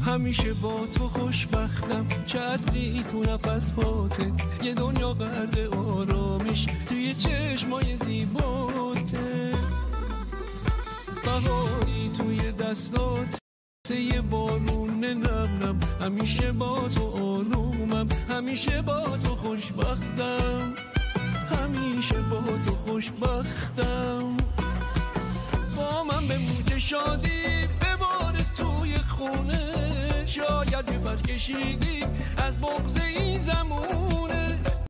H: همیشه با تو خوشبختم، چتری تو نفس هاته، یه دنیا غرق آرامش توی چشمای زیباته. بهاری توی دستات یه بارون نم نم، همیشه با تو آرومم، همیشه با تو خوشبختم، همیشه با تو خوشبختم. با من بمون که شادی بباره توی خونه، شاید یه بر کشیدی از بغض